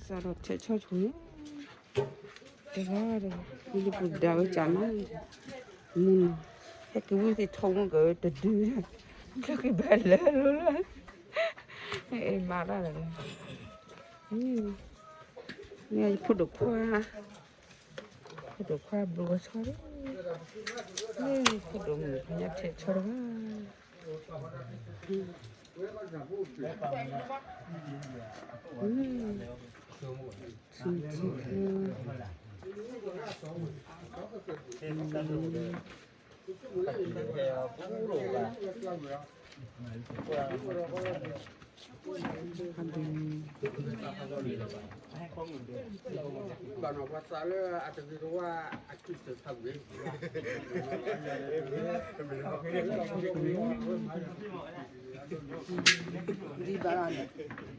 စးထီၣ်ထဲးဆီဆိန့ၣ် တဂၤတဂၤ ဝံၤလၢပူၤဒၣ်ဝဲကၢ်မး မုၢ်နီၤ ဟဲက့ၤဝံသ့ၣ်ထီၣ်မူကတဒု ချၢက့ၤဘၣ်လၢလၢလၢ အဲၣ်မၤတၢ်လၢ မ့ၢ်ယဖိဒိၣ်ခွါ ဖိဒိၣ်ခွါဘျုးဂီၤဆီလံ ဖိဒိၣ်မုၣ်ဖးညါထဲးဆီတဂၤ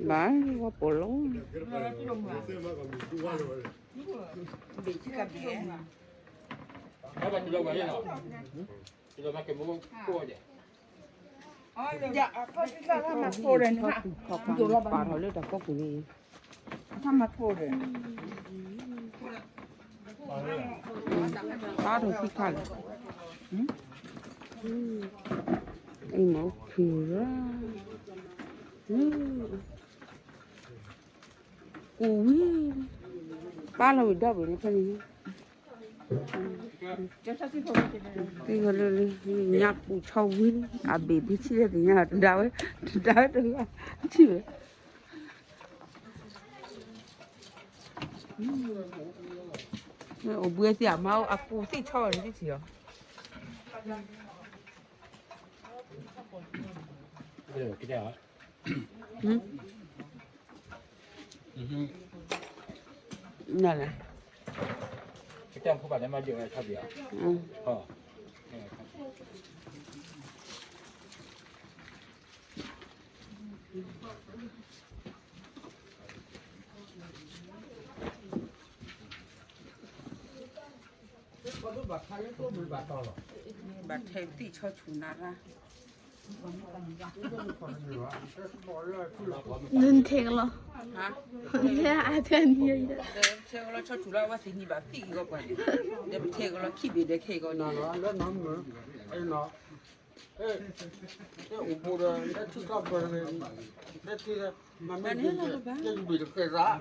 ဘၣ်ဝဲပိာ်လိၤ ပာ်ထီၣ်လၢတၢ်ကီၢ်ပူၤန့ၣ် ပာ်ထီၣ်သံခါလီၤ အံၤမ့ၢ်အိၣ်ခံရၢ ကူးဝံၤ ပာ်လီၤဝံၤဒီဘ့ၣ်န့ၣ်ဖဲန့ၣ် သ့ၣ်ဂီၤလၢလၢ ညၣ်ပူၤဆီဝံၤ အဘ့ၣ်ဘ့ၣ်ဆံးလဲၣ်သ့ၣ်ညါ တဒါဝဲ တဒါဝဲတဂၤ ဆံးဝဲ အိၣ်ဘှံးသ့ၣ်အမါ အကူးသ့ၣ်ဆီဝဲန့ၣ်သ့ၣ်ထံၣ်အီၤ နလဲၣ် ဘၣ်ထဲးသ့ၣ်ဆီဆူၣ်နၤရၣ် နထဲးကလီၤ ထဲးအါထဲးနံၤ ထဲးကလီၤဆီဆူၣ်လီၤ အဝဲသ့ၣ်နံၤဘၣ်သံကီးပှၤန့ၣ် ဒီးပထဲးကလီၤခံဘ့ၣ်ဒီးခဲအံၤကီးန့ၣ် အိၣ်ဘူးဒီး လၢထံကီၢ်ပၢၢ်န့ၣ် လၢထံ မ့ၢ်မ့ၢ်ဘ့ၣ်တဃဲၤသး